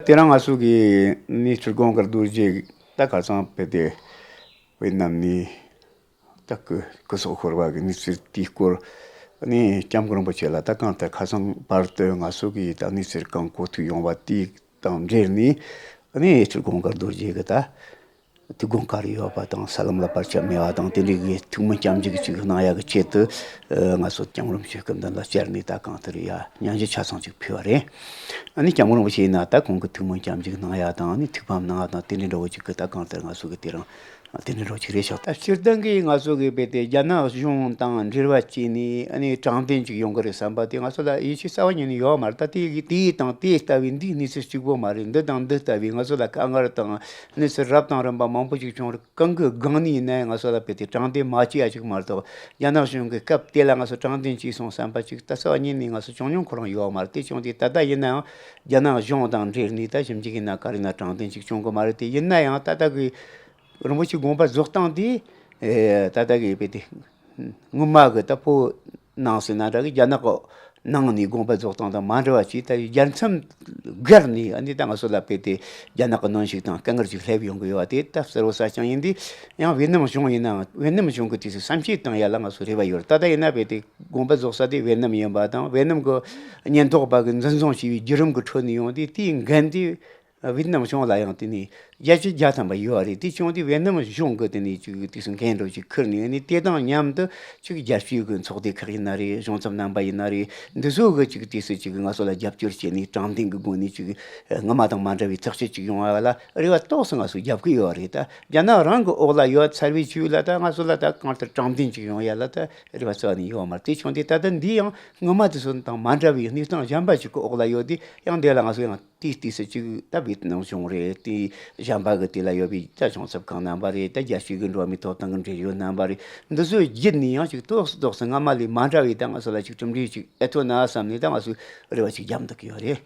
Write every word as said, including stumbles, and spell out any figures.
དེ་རིང་ང་ཚོ་གི་གནས་ཚུལ་དགོངས་དཀར་རྡོ་རྗེ་ད་ཁ་སང་བོད་དེ་བེད་ནམ་ནས་ད་སྐུ་སྐུ་སྲོག་ཤོར་བ་གི་གནས་ཚུལ་དེའི་སྐོར་ནས་སྐྱབས་མགོན་རིན་པོ་ཆེ་ལ་ད་གང་ལྟར་ཁ་སང་བར་དུ་ང་ཚོ་གི་ད་གནས་ཚུལ་གང་གོ་ཐོས་ཡོང་བ་དེ་དང་འབྲེལ་ནས་གནས་ཚུལ་དགོངས་དཀར་རྡོ་རྗེ་གི་ད་དུས་དགོངས་ག་རེ་ཡོད་པ་དང་ས་ལམ་ལ་བར་ཆད་མེད་པ་དང་དེ་འདྲའི་གི་ཐུགས་སྨོན་སྐྱབས་འཇུག་ཅིག་གནང་ཡག་གི་ཆེད་དུ་ཨ་ང་ཚོ་སྐྱབས་མགོན་རིན་པོ་ཆེའི་སྐུ་མདུན་ལ་བཅར་ནས་ད་གང་ལྟར་ཡ་སྙན་ཞུ་ཆ་ཚང་ཅིག་ཕུལ་བ་རེད། ཨ་ནི་སྐྱབས་མགོན་རིན་པོ་ཆེ་ཡིན་ན་ད་ཁོང་གི་ཐུགས་སྨོན་སྐྱབས་འཇུག་གནང་ཡག་དང་ཨ་ནི་ཐུགས་ཕམ་གནང་ཡག་དང་དེ་འདྲའི་འདྲ་བོ་ཅིག་གི་ད་གང་ལྟར་ང་ཚོ་གི་དེ་རིང་དེ་འདྲའི་འདྲ་བོ་ཅིག་རེད་ཤག་ད་སྤྱིར་བཏང་གི་ང་ཚོ་གི་བོད་དེ་རྒྱ་ནག་གཞུང་དང་འབྲེལ་བ་བྱས་ནས་ཨ་ནི་དྲང་བདེན་ཅིག་ཡོང་གི་རེད་བསམ་པ་དེ་ང་ཚོ་ལ་ཡིད་ཆེས་རྩ་བ་ཉིད་ནས་ཡོད་མ་རེད། ད་དེ་དེ་དང་དེ་ལྟ་བུའི་འདིའི་གནས་ཚུལ་གཅིག་པོ་མ་རེད། འདི་དང་འདི་ལྟ་བུའི་ང་ཚོ་ལ་དཀའ་ངལ་དང་གནས་ཚུལ་རབ་དང་རིམ་པ་མང་པོ་ཅིག་བྱུང་རེད། གང་གི་སྒང་ནས་ཡིན་ན་ཡང་ང་ཚོ་ལ་དཔེ་དེ་དྲང་བདེན་མ་བྱས་ཡ་ཅིག་མ་གཏོགས་རྒྱ་ནག་གཞུང་གི་སྐབས་དེ་ལ་ང་ཚོ་དྲང་བདེན་བྱས་སོང་བསམ་པ་ཅིག་ད་རྩ་བ་ཉིད་ནས་ང་ཚོ་བྱུང་མྱོང་ཁོ་རང་ཡོད་མ་རེད། དེ་བྱུང་དུས་ད་ལྟ་ཡིན་ན་ཡང་རྒྱ་ནག་གཞུང་དང་འབྲེལ་ནས་ད་ཞིབ་འཇུག་ཡིན་ན་ག་རེ་ན་དྲང་བདེན་ཅིག་བྱུང་གི་མ་རེད། དེ་ཡིན་ན་ཡང་ད་ལྟ་གི་རིན་པོ་ཆེ་དགོངས་པ་རྫོགས་སྟངས་དེ་ད་ལྟ་གི་དཔེ་དེ་སྔོན་མ་གི་ད་བོད་ནང་ཟེར་ན་འདྲ་གི་རྒྱ་ནག་གི་ནང་ནས་དགོངས་པ་རྫོགས་སྟངས་དང་མ་འདྲ་བ་ཅིག་ད་རྒྱལ་མཚམས་བརྒལ་ནས་ཨ་ནི་ད་ང་ཚོ་ལ་དཔེ་དེ་རྒྱ་ནག་གི་གནོན་ཤུགས་དང་དཀའ་ངལ་ཅིག་སླེབས་ཡོང་གི་ཡོད་པ་དེ་ད་གསལ་བོ་གསལ་རྐྱང་ཡིན་དུས་ཡང་བེད་ནམ་གཞུང་ཡིན་ནའང་བེད་ནམ་གཞུང་གི་དུས་སུ་བསམ་ཤེས་བཏང་ཡ་ལ་ང་ཚོ་རེ་བ་ཡོད་རེད། ད་ལྟ་ཡིན་ན་དཔེ་དེ་དགོངས་པ་རྫོགས་ས་དེ་བེད་ནམ་ཡིན་པ་དང་བེད་ནམ་གི་ཉེན་རྟོག་པ་གི་འཛིན་བཟུང་བྱས་པའི་བརྒྱུད་རིམ་གི་ཁྲོད་ནས་ཡོང་དུས་དེའི་འགན་དེ། ཝེ་ཏི་ནམ་གཞུང་ལ་ཡང་དེ་ནས་བརྒྱ་ཆ་བརྒྱ་ཐམ་པ་ཡོད་རེད། དེ་བྱུང་དུས་ཝེ་ཏི་ནམ་གཞུང་གི་དེ་ནས་ཅིག་དུས་སུ་འགན་འགྲོ་ཅིག་ཁུར་ནས་ནི་དེ་དང་མཉམ་དུ་ཅིག་རྒྱལ་སྤྱིའི་གི་ཚོགས་སྡེ་ཁག་ཡིན་ན་རེད། གཞུང་ཚབ་རྣམ་པ་ཡིན་ན་རེད། འདི་ཚོ་གི་ཅིག་དུས་སུ་ཅིག་ང་ཚོ་ལ་རྒྱབ་སྐྱོར་བྱས་ནས་དྲང་བདེན་གི་སྒོ་ནས་ཅིག་སྔ་མ་དང་མ་འདྲ་བའི་ཐག་གཅོད་ཅིག་ཡོང་བ་ལ་རེ་བ་ཏོག་ཙམ་ང་ཚོ་རྒྱབ་ཀྱི་ཡོད་རེད། ད་རྒྱ་ནག་རང་གི་འོག་ལ་ཡོད་ཚར་བའི་ཆོས་ལ་ད་ང་ཚོ་ལ་ད་གང་ལྟར་དྲང་བདེན་ཅིག་ཡོང་ཡ་ལ་ད་རེ་བ་རྩ་བ་ནས་ཡོད་མ་རེད། དེ་བྱུང་དུས་ད་ལྟ་འདི་ཡང་སྔ་མ་དེ་ཚོ་དང་མ་འདྲ་བའི་གནས་སྟངས་གཞན་པ་ཅིག་གི་འོག་ལ་ཡོད་དུས་ཡང་དེ་ལ་ང་ཚོ་ཡང་། དེའི་དུས་སུ་ཅིག་ད་བེད་ནམ་གཞུང་རེད། དེ་གཞན་པ་གི་དེ་ལ་ཡོད་པའི་ད་གཞུང་ཚབ་ཁང་རྣམ་པ་རེད། ད་རྒྱལ་སྤྱི་གི་འགྲོ་བ་མིའི་ཐོབ་ཐང་གི་འབྲེལ་ཡོད་རྣམ་པ་རེད། འདི་ཚོའི་བརྒྱུད་ནས་ཡང་ཅིག་ཏོག་ཙམ་ཏོག་ཙམ་སྔ་མ་ལས་མ་འདྲ་བའི་ད་ང་ཚོ་ལ་ཅིག་གྲུབ་འབྲས་ཅིག་ཨེ་ཐོན་ན་བསམ་ནས་ད་ང་ཚོས་རེ་བ་ཅིག་བརྒྱབ་འདུག་གི་ཡོད་རེད།